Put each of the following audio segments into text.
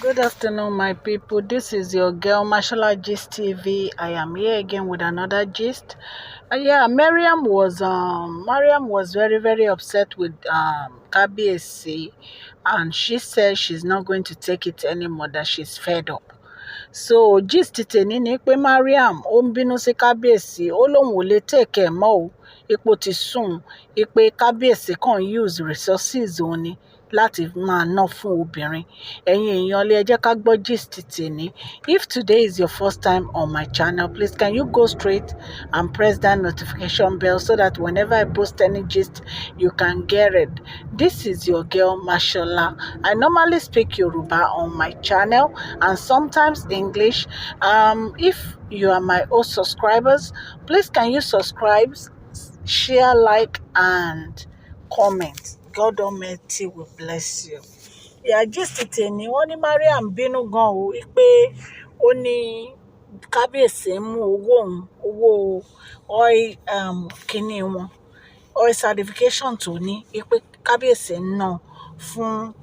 Good afternoon, my people. This is your girl Mashallah Gist TV. I am here again with another gist. Yeah, Mariam was very very upset with Kabiyesi, and she said she's not going to take it anymore. That she's fed up. So gist tèmi ni pé Mariam ó ń bínú sí Kábíyèsí, ó lóun ò lè take ẹ̀ mọ́ o, ipò ti sùn, pé Kábíyèsí kàn use resources òun ni láti máa ná fún obìnrin. Ẹ̀yin èèyàn lé, ẹ jẹ́ ká gbọ́ gist tèmi. If today is your first time on my channel, please can you go straight and press that notification bell so that whenever I post any gist, you can get it. This is your girl Mashola. I normally speak Yoruba on my channel and sometimes English. If you are my old subscribers, please can you subscribe, share, like and comment. God Almighty will bless you. Ìyá, gist tèmi, wọ́n ní Mariam bínú gan o, pé ó ní kábíyèsí ń mú owó òun, owó oil, kínní wọn, oil certification tó ní, pé kábíyèsí ń ná fún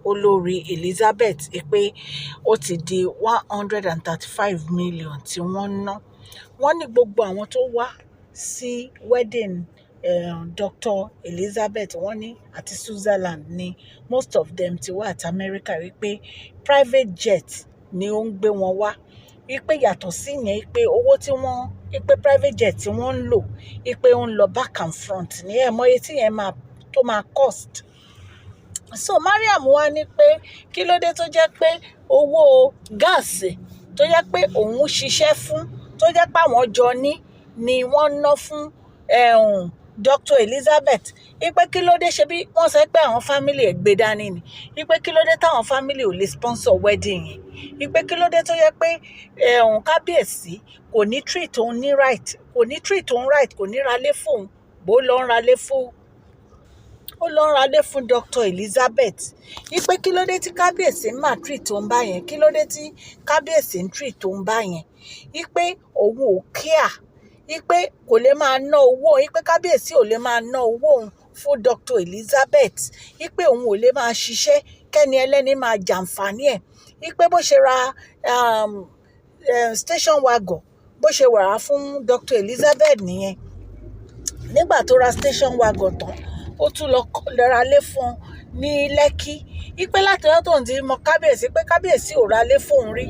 olórí Elizabeth, pé ó ti di 135 million tí wọ́n ń ná. Wọ́n ní gbogbo àwọn tó wá sí wedding Dr. Elizabeth, wọ́n ní àti Switzerland ní most of them ti wá, àti America, wípé private jet ni ó ń gbé wọn wá, wípé yàtọ̀ sí yẹn, wípé owó tí wọ́n, wípé private jet tí wọ́n ń lò, wípé ó ń lọ back and front ní ẹ̀ mọ̀ iye tí yẹn máa tó máa cost. So Mariam wá ní pé kí ló dé tó jẹ́ pé owó gas tó jẹ́ pé òun ṣiṣẹ́ fún, tó jẹ́ pé àwọn jọ ní ni wọ́n ná fún Dr. Elizabeth, wípé kí ló dé? Ṣe bí wọ́n sọ pé àwọn family ẹ̀ gbé dání ni, wípé kí ló dé táwọn family ò lè sponsor wedding yẹn, wípé kí ló dé tó yẹ pé ẹ̀hún kábíyèsí kò ní treat òun ní right, kò ní treat òun right, kò ní ralé fóun, bó lọ ń ralé fún, ó lọ ń ralé fún Dr. Elizabeth, wípé kí ló dé tí kábíyèsí ń máa treat òun báyẹn, kí ló dé tí kábíyèsí ń treat òun báyẹn, wípé òun ò care, wípé kò lè máa ná owó, wípé kábíyèsí ò lè máa ná owó òun fún Dr. Elizabeth, wípé òun ò lè máa ṣiṣẹ́ kẹ́ni ẹlẹ́ni máa jàǹfààní ẹ̀, wípé bó ṣe ra station wagon, bó ṣe wà á fún Dr. Elizabeth nìyẹn. Nígbà tó ra station wagon tán, ó tún lọ ra lé fún un ní Lẹ́kí, wípé láti ọjọ́ tóun ti mọ kábíyèsí, pé kábíyèsí ò ra lé fóun rí,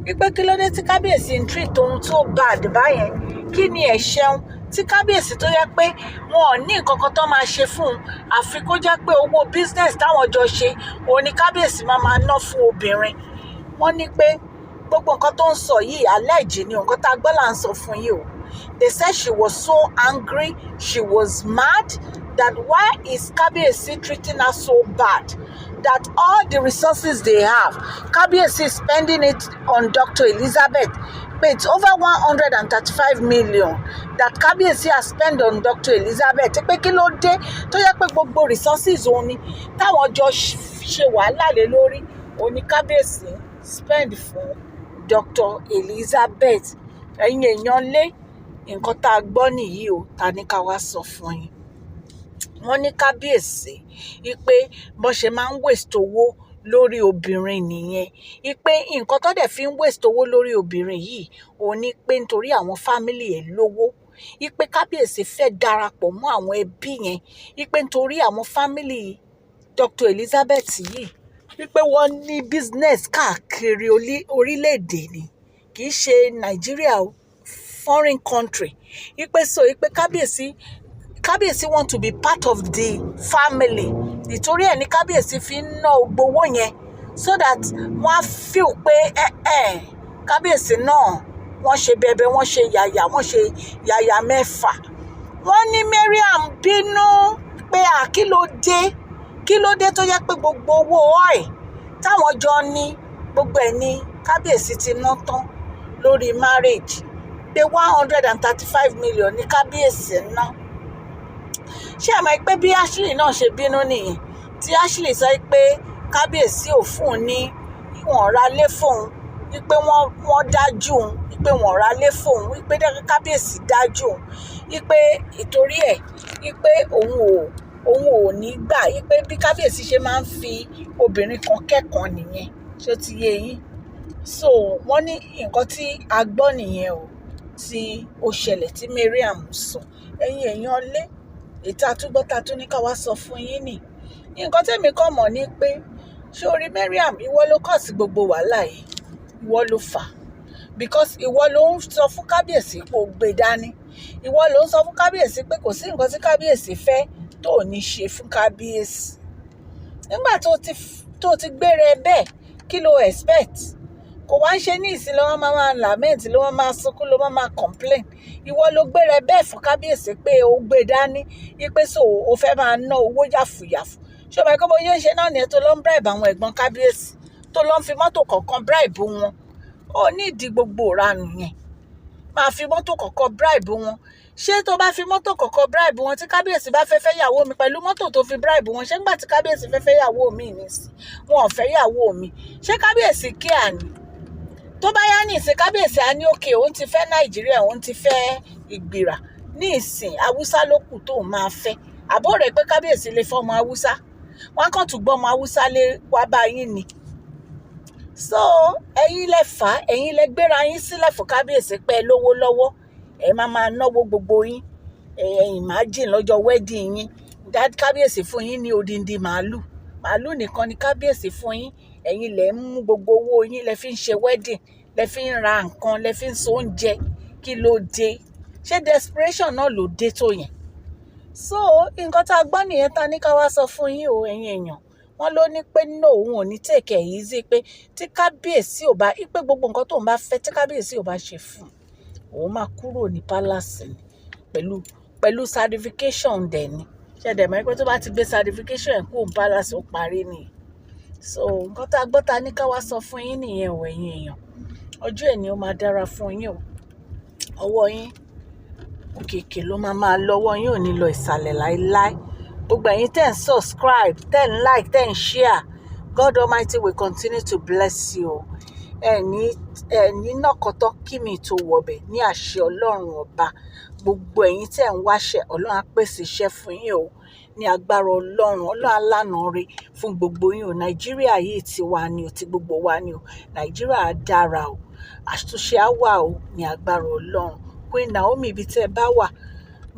wípé kí ló dé tí kábíyèsí ń treat òun tó bad báyẹn, kí ni ẹ̀ṣẹ̀ òun tí kábíyèsí tó yẹ pé wọn ò ní nǹkan kan tó máa ṣe fún un, àfi kó jẹ́ pé owó business táwọn jọ ṣe òun ni kábíyèsí máa máa ná fún obìnrin. Wọ́n ní pé gbogbo nǹkan tó ń sọ yìí, allege ni, nǹkan tá a gbọ́ là ń sọ fún yìí o. They said she was so angry, she was mad that why is Kabiyesi treating her so bad, that all the resources they have, Kabiyesi is spending it on Dr. Elizabeth, but it's over 135 million that Kabiyesi has spent on Dr. Elizabeth, pé kí ló dé tó yẹ pé gbogbo resources òun ni táwọn jọ ṣe wàhálà lé lórí, òun ni Kabiyesi spend fún Dr. Elizabeth. Ẹ̀yin èèyàn lé, nǹkan tá a gbọ́ nìyí o, ta ní ká wá sọ fún yín. Wọ́n ní kábíyèsí, wípé bọ́n ṣe máa ń waste owó lórí obìnrin nìyẹn, wípé nǹkan tó dẹ̀ fi ń waste owó lórí obìnrin yìí, òun ni pé nítorí àwọn family ẹ̀ lówó, wípé kábíyèsí fẹ́ darapọ̀ mọ́ àwọn ẹbí yẹn, wípé nítorí àwọn family Dr. Elizabeth yìí, wípé wọ́n ní business káàkiri orílẹ̀-èdè ni, kì í ṣe Nàìjíríà o, foreign country, wípé so wípé kábíyèsí want to be part of the family. Ìtorí ẹ̀ ní kábíyèsí fi ń ná gbogbo owó yẹn so that wọ́n á feel pé ẹ ẹ kábíyèsí náà, wọ́n ṣe bẹbẹ, wọ́n ṣe yàyà, wọ́n ṣe yàyà mẹ́fà. Wọ́n ní Mariam bínú pé à, kí ló dé, kí ló dé tó jẹ́ pé gbogbo owó oil táwọn jọ ní, gbogbo ẹ̀ ní kábíyèsí ti ná tán lórí marriage, pé 135 million ní kábíyèsí ná. Ṣé ẹ mọ̀ pé bí Ashley náà ṣe bínú nìyẹn, tí Ashley sọ pé kábíyèsí ò fún un ní, wọ́n ra lé fóun, wípé wọ́n dájú òun, wípé wọ́n ra lé fóun, wípé kábíyèsí dájú òun, wípé ìtorí ẹ̀, wípé òun ò ní gbà, wípé bí kábíyèsí ṣe máa ń fi obìnrin kan kẹ́kọ̀ọ́ nìyẹn. Ṣó ti yé yín? So wọ́n ní nǹkan tí a gbọ́ nìyẹn o, tí ó ṣẹlẹ̀ tí Mariam sọ. Ẹ̀yin èèyàn lé, ètò àtúgbọ́ta tó ní ká wá sọ fún yín nì. Nǹkan tẹ́mi kàn mọ̀ ni pé, ṣé o rí Mariam, ìwọ ló kọ̀ sí gbogbo wàhálà yìí, ìwọ ló fà á, because ìwọ ló ń sọ fún kábíyèsí pé o gbé dání. Ìwọ ló ń sọ fún kábíyèsí pé kò sí nǹkan tí kábíyèsí fẹ́ tó ò ní ṣe fún kábíyèsí. Nígbà tó ti gbére bẹ́ẹ̀, kí ló expect? Kò wá ń ṣe ní ìsìn ló máa máa lament, ló máa máa sunkún, ló máa máa complain. Ìwọ ló gbére bẹ́ẹ̀ fún kábíyèsí pé o gbé dání, wípé so o fẹ́ máa ná owó yàfùyàfù. Ṣé o mọ̀ pé bóyá ń ṣe náà nìyẹn, tó lọ ń bribe àwọn ẹ̀gbọ́n kábíyèsí, tó lọ ń fi mọ́tò kọ̀ọ̀kan bribe wọn? Ó ní ìdí gbogbo ìranù yẹn, máa fi mọ́tò kọ̀ọ̀kan bribe wọn. Ṣé tó bá fi mọ́tò kọ̀ọ̀kan bribe wọn, tí kábíyèsí bá fẹ́ fẹ́ yàwó mi pẹ̀lú mọ́tò tó fi bribe wọn, ṣé ńgbà tí kábíyèsí fẹ́ fẹ́ yàwó mi nísìn, wọn ò fẹ́ yàwó mi, ṣé kábíyèsí kíá ni? Tó bá yá ní ìsìn, kábíyèsí á ní òkè, òun ti fẹ́ Nàìjíríà, òun ti fẹ́ Ìgbìrà, ní ìsìn Haúsá ló kù tóun máa fẹ́. Àbó rẹ̀ pé kábíyèsí lè fẹ́ ọmọ Haúsá, wọn kàn tún gbọ́ ọmọ Haúsá lé wá bá yín ni. So ẹ̀yin lẹ fà á, ẹ̀yin lẹ gbéra yín sílẹ̀ fún kábíyèsí pé ẹ lówó lọ́wọ́, ẹ máa máa náwó gbogbo yín. Ẹ imagine lọ́jọ́ wedding yín, kábíyèsí fún yín ní odindi màálù. Màálù nìkan ni kábíyèsí fún yín. Ẹ̀yin lẹ ń mú gbogbo owó yín, lẹ fi ń ṣe wedding, lẹ fi ń ra nǹkan, lẹ fi ń so oúnjẹ. Kí ló dé? Ṣé desperation náà ló dé tó yẹn? So nǹkan tá a gbọ́ nìyẹn ta ní ká wá sọ fún yín o, ẹ̀yin èèyàn. Wọ́n ló ní pé no, òun ò ní take it easy, pé tí kábíyèsí ò bá pé gbogbo nǹkan tóun bá fẹ́, tí kábíyèsí ò bá ṣe fún un, òun máa kúrò ní palace ni pẹ̀lú certification dẹ̀ ni. Ṣe dẹ̀ mọ̀ pé tó bá ti gbé certification ẹ̀ kúrò ní palace, ó parí ni. So nǹkan tá a gbọ́ ta ní ká wá sọ fún yín nìyẹn o, ẹ̀yin èèyàn. Ọjọ́ ẹ̀ ni ó máa dára fún yín o. Ọwọ́ yín òkèèkè ló máa máa lọ, ọwọ́ yín ò ní lọ ìsàlẹ̀ láéláé. Gbogbo ẹ̀yin tẹ́ ń subscribe, tẹ́ ń like, tẹ́ ń share, God Almighty will continue to bless you. Ẹ ní nàkọ́tọ́ kí mi tó wọbẹ̀ ní àṣẹ Ọlọ́run Ọba. Gbogbo ẹ̀yin tẹ́ ń wáṣẹ́, Ọlọ́run á pèsè iṣẹ́ fún yín o ní agbára Ọlọ́run. Ọlọ́run á lànà re fún gbogbo yín o. Nàìjíríà yìí ti wa ni o, ti gbogbo wa ni o. Nàìjíríà á dára o, àtúnṣe á wà o ní agbára Ọlọ́run. Queen Naomi, ibi tẹ́ ẹ bá wà,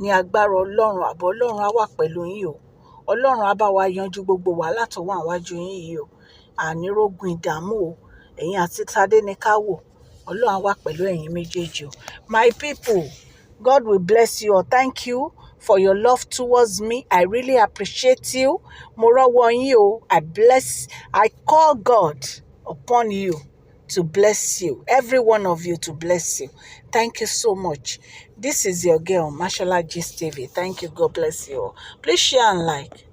ní agbára Ọlọ́run, àbọ̀ Ọlọ́run á wà pẹ̀lú yín o. Ọlọ́run á bá wa yanjú gbogbo wàhálà tó wà níwájú yín yìí o. Ànírógun ìdààmú o. Ẹ̀yin àti Tadé ní ká wò, Ọlọ́run á wà pẹ̀lú ẹ̀yin méjèèjì o. My people, God will bless you all. Thank you for your love towards me. I really appreciate you. Mo rọ́wọ́ yín o. I call God upon you to bless you, every one of you, to bless you. Thank you so much. This is your girl, Mashola Gist TV. Thank you. God bless you all. Please share and like.